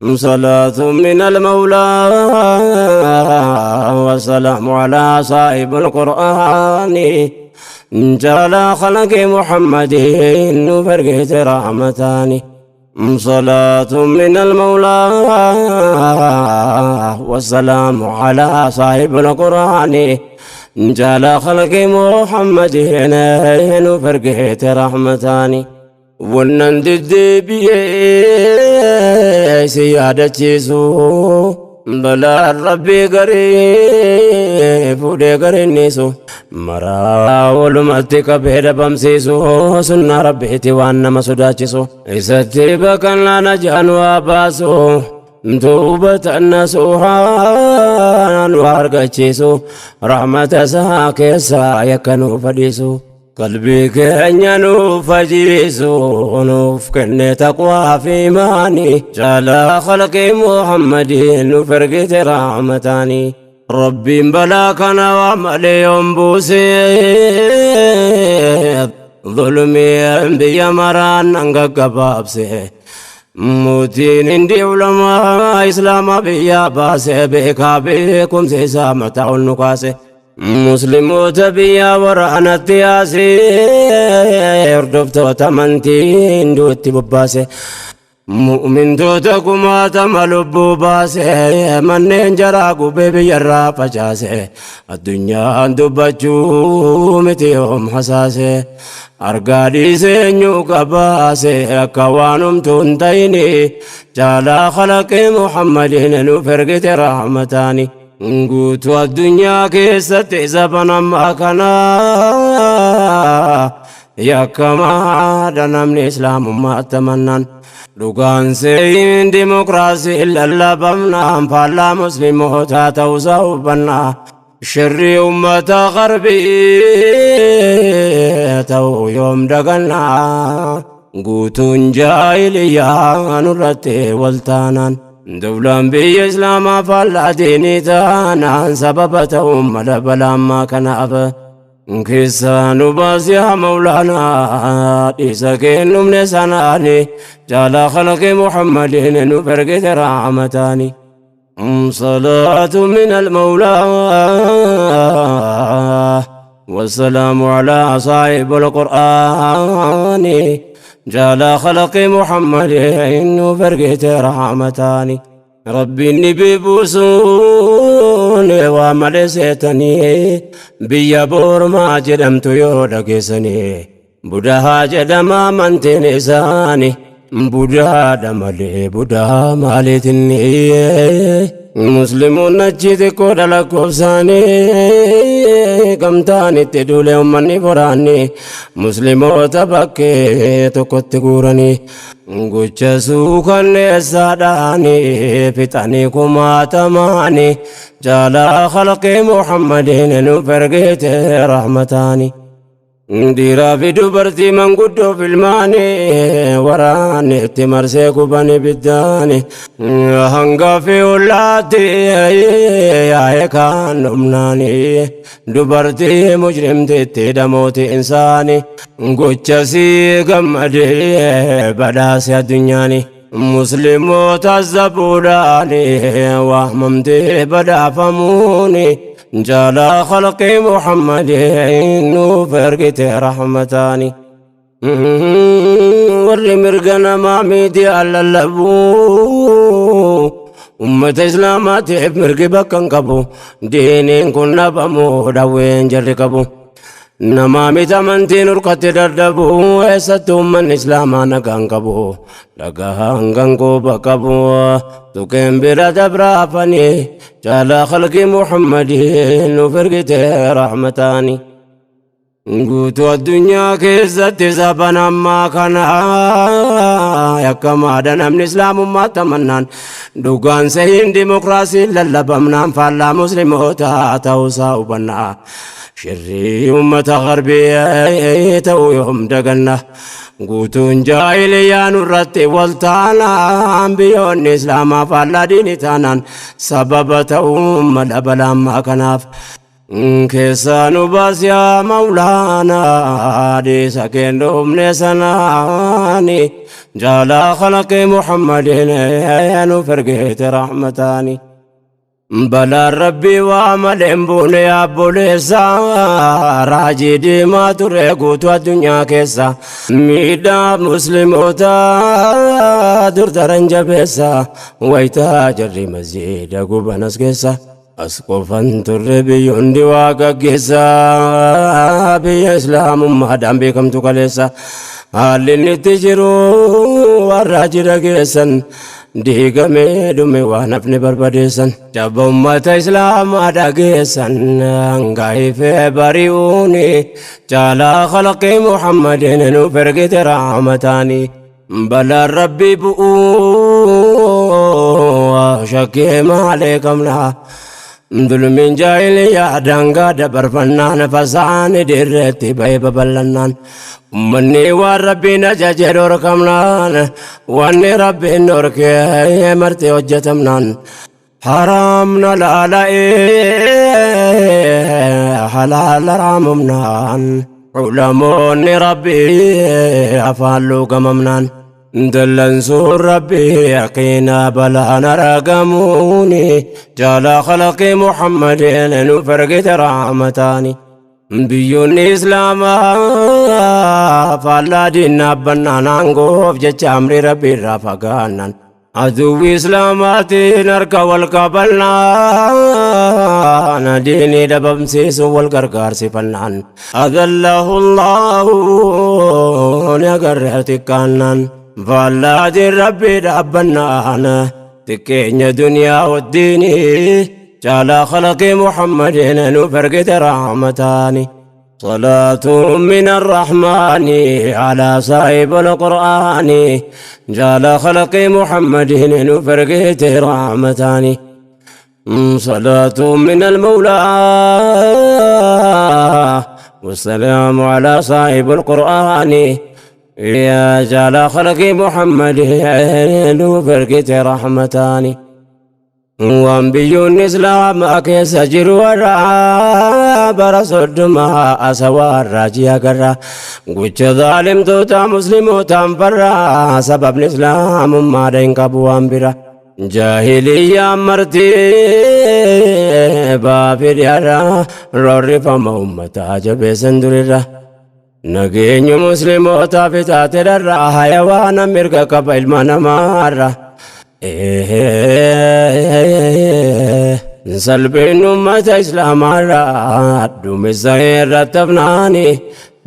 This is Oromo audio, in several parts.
صلاة من المولى والسلام على صاحب القرآن جعل خلق محمد فرقت رحمتان. صلاة من المولى والسلام على صاحب القرآن جعل خلق محمد فرقت رحمتان. ونن دبي سيادة بلا ربي قريب ودي قرينيسو مرا ولمتك بيد بمسيسو سنة ربيتي وانا مسوداتيسو إساتي بكنا نجان واباسو توبة النسوحان وارقاتيسو رحمة ساكسا يكنو فديسو قلبي كأنينو فجيسو نوف كن تقوى في ماني جعل خلق محمد فرقت رحمتاني. ربي بلاكنا وعملي ينبوسي ظلمي بيا مران انقبابسي موتين اندي علماء اسلام بيا باسي بكا بكم سيسا متعون نقاسي مسلمو تبيا ورانا التياسي اردفتو تمنتين دوتي بباسي مؤمن توتكما تملبو باسي منين جراكو بيبي الرافة جاسي الدنيا دبجو متيهم حساسي أرقادي سنيو كباسي أكوانم تنتيني جالا خلق محمد نفرقت رحمتاني. قوتوا الدنيا كيست زبنا ما كنا يا كما دنا من إسلام ما تمنن لقان سين ديمقراسي إلا لبمنا فلا مسلم تاتوزوبنا شر أمة غربي تو يوم دقنا قوتون جاهلية نرتي والتانان دولان بي إسلام فلا ديني تانا سببتهم ملبلا ما كان أب كيسان باس يا مولانا إذا كن من سناني جعل خلق محمد نفرقت رحمتاني. صلاة من المولى والسلام على صاحب القرآن جعل خلق محمد فرقت رحمتاني. ربي النبي بوسون وعمل سيتني بيا بور ما جدمت يودكسني بدها جدما منتني ساني بدها دملي بدها مالتني مسلمون نجد كودلكوبساني قمتاني تدولي أمني فراني مسلمو تبكي تكتكورني قوچ سوكن ساداني فتاني كما تماني جالا خلق محمد نفرقت رحمتاني. Dhiiraa fi dubartii manguddoo filmaanii waraanni itti marsee gubanii biddaani hanga fi ollaatti yaa'ee kaan dhumnaanii dubartii mujrimtitti dhamooti insaani gochasii gammadee badhaase addunyaani. Musliimoota zabuudhaani waamamtee badhaafamuuni جعل خلق محمد فرقت رحمتاني. ور مرقنا ما ميدي على اللبو أمة إسلامات مرقبا كنقبو دينين كنا بمو دوين جرقبو نمامي تمنتين رقت دردبو ويستو من إسلاما نقنقبو لقهنقنقو بقبو تكين برد برافني جعل خلق محمد فرقت رحمتاني. قوتوا الدنيا كيست زبنا ما كان يكما دنا من إسلام ما تمنان دوغان سين ديمقراسي للبمنان فلا مسلموتا توساوبنا شري أمة غربية تويهم دقنا قوتون جاهلية نرتي والتانا بيون إسلام فلا ديني تانان سبب تأم لبلا ما كناف كيسانو باس يا مولانا دي سكندهم نسناني Jaalaa khalaqii Muhammadin nuuf ergite rahmataani. Balaan Rabbii waa malee hin buune yaabboleessa, raajii diimaa ture guutuu addunyaa keessa, miidhaa musliimoota dur daran jabeessa, wayitaa jarri masjiida gubanas keessa. As qofan turre, biyyoonni waa gaggeessa, biyya islaamummaadhaan beekamtu kaleessa. Haalli inni itti jiru warra jira geessan, diigamee dhume waan hafne barbadeessan. Jabba ummata islaamaa dhageessan, hangaifee bari'uuni caalaa khalaqii Muhammadin nuuf ergite rahmataani. Balaan Rabbii bu'uu shakkii maalee qabna. Dulmiin jaahiliyaa daangaa dabarfannaan, fasaani dirreetti ba'ee babal'annaan, ummanni waan Rabbiin ajaje dhorkamnaan, wanni Rabbiin dhorkee marti hojjetamnaan, haraamna laala'ee halaal haraamumnaan, ulamoonni Rabbii afaan luugamamnaan, dallansuun Rabbii yaqiina balaan argamuuni jaalaa khalaqii Muhammadin nuuf ergite rahmataani. Biyyoonni islaamaa faallaa diinaa aangoof jecha amri Rabbii irraa fagaannan, aduwwi islaamaatiin harka wal qabannaan, diinii dhabamsiisuun wal gargaarsifannaan, adallahu Allahu ni agarre xiqqaannaan, faallaa diin Rabbii dhaabbannaan, xiqqeenya duniyaa wajjiinii caalaa khalaqii Muhammadin nuuf ergite rahmataani. صلاة من الرحمن على صاحب القرآن جال خلق محمد نفرقت رحمتان. صلاة من المولى والسلام على صاحب القرآن يا جال خلق محمد نفرقت رحمتان. Waan biyyoonni islaamaa keessa jiru warra bara 30 asawaa raajii agarra, gocha zaalimtoota muslimootaan farra, sababni islaamummaadha hin qabu waan bira. Jaahiliyyaan marti baafidhiyaadha, roorrifama ummataa jabeessan durirra. Nageenyu muslimootaaf itaate dharra, hayawaana mirga qaba ilma namaarra. Salphiin ummata islaamaarra dhumisa irratti hafnaani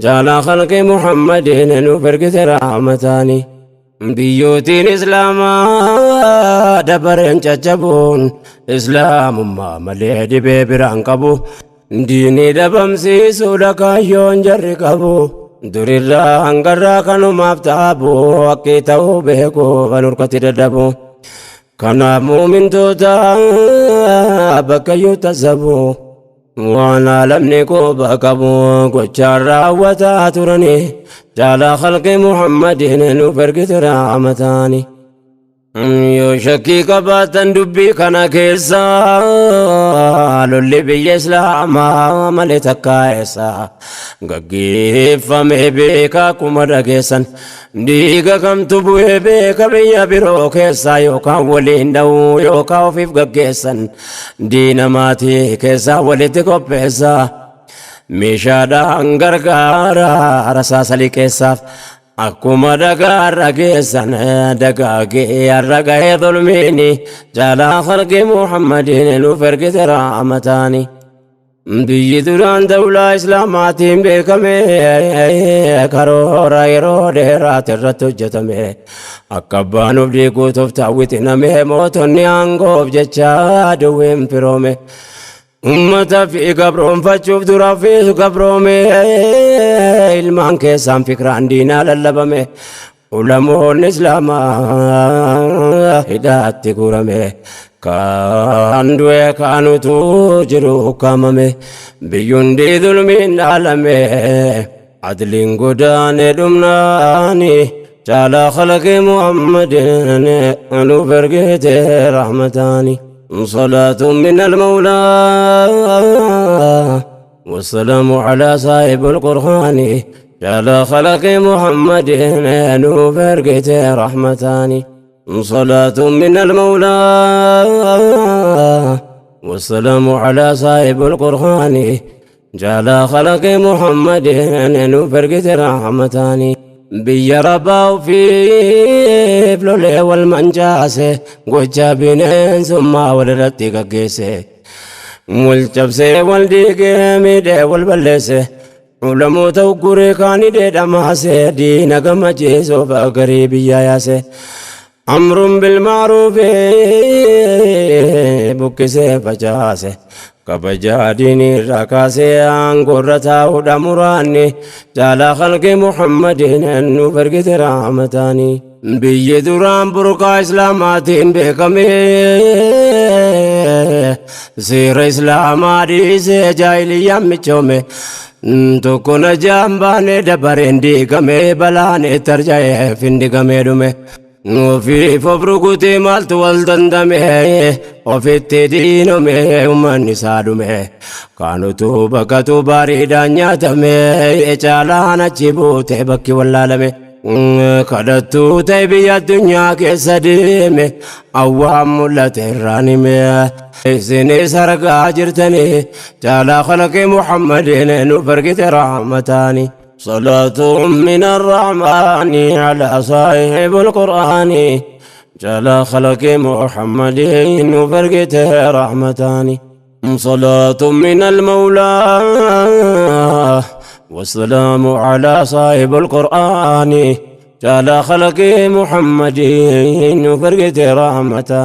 jaalaa khalqi Muhammadin nuuf ergite rahmataani. Biyyootiin islaamaa dabareen caccabuun islaamummaa malee dhibee biraan qabu. Diinii dhabamsiisuudha kaayyoon jarri qabu. Durirraa hangarraa kanumaaf taabu, akki ta'uu beeku kan hurkatti dadhabu. Kanaaf muumintoota bakka iyyuu tasabu waan alamni quba qabu gochaan raawwataa turani jaalaa khalqi Muhammadin nuuf ergite rahmataani. Yoo shakkii qabaatan dubbii kana keessa, lolli biyya islaamaa malee takkaa eessa gaggeeffame beeka? Akkuma dhageessan dhiiga kamtu bu'ee beeka biyya biroo keessa? Yookaan waliin dha'uu yookaan ofiif gaggeessan, diina maatii keessaa walitti qopheessa, meeshaadhaan gargaara rasaasa liqeessaaf. Akkuma dhagaarra geessan dagaagee har'a gahee zulmiini jaalaa khalqi Muhammadin nuuf ergite rahmataani. Biyyi duraan dawlaa islaamaatiin beekame, karoora yeroo dheeraati irratti hojjetame, akka abbaan of diiguutuuf taawwitiname, mootonni aangoof jecha duwween firoome. Ummata fi gabroonfachuuf dura fi gabroome, ilmaan keessaan fikraan diinaa lallabame, ulamoonni islaamaa hidhaatti guurame, kaan du'e kaanutu jiru ukkaamame, biyyundi zulmiin dhaalame, adliin godaane dhumnaani caalaa khalaqi Muhammadin nuuf ergite rahmataani. صلاة من المولى والسلام على صاحب القرآن. Jala khalaqi Muhammadin nuuf ergite rahmataani. صلاة من المولى والسلام على صاحب القرآن. جala خلق محمد nuuf ergite rahmataani. Biyya rabbaa ofiif lolee wal mancaase, gocha bineensummaa walirratti gaggeesse, wal cabsee, wal diigee, miidhee, wal balleesse, ulamoota ugguree kaanii dheedhamaase, diina gammachiisuuf garii biyya yaase, أمر بالمعروف buqqisee facaase, kabajaa diinii irraa kaasee aangoorra taa'uudha muraanni. Jaalaa khalqi Muhammadin nuuf ergite rahmataani. Biyyi duraan burqaa islaamaatiin beekame seera islaamaa dhiisee jaahiliyyaan michoome. Tokko najaan baane dabareen diigame, balaan itti arja'ee findigamee dhume. Ofiif of rukutee maaltu wal dandame, ofitti diinome, uummanni isaa dhume. Kaanutu bakkatu bareedaan nyaatame, caalaan achi buute bakki wallaalame. Kadhattuu ta'e biyya addunyaa keessa deeme, awwaan mul'ate irraan hime. Isinis argaa jirtanii jaalaa khalaqi Muhammadin nuuf ergite rahmataani. صلاة من الرحمن على صاحب القرآن. جلا خلق محمد وفرقته رحمتان. صلاة من المولى والسلام على صاحب القرآن. جلا خلق محمد وفرقته رحمتان.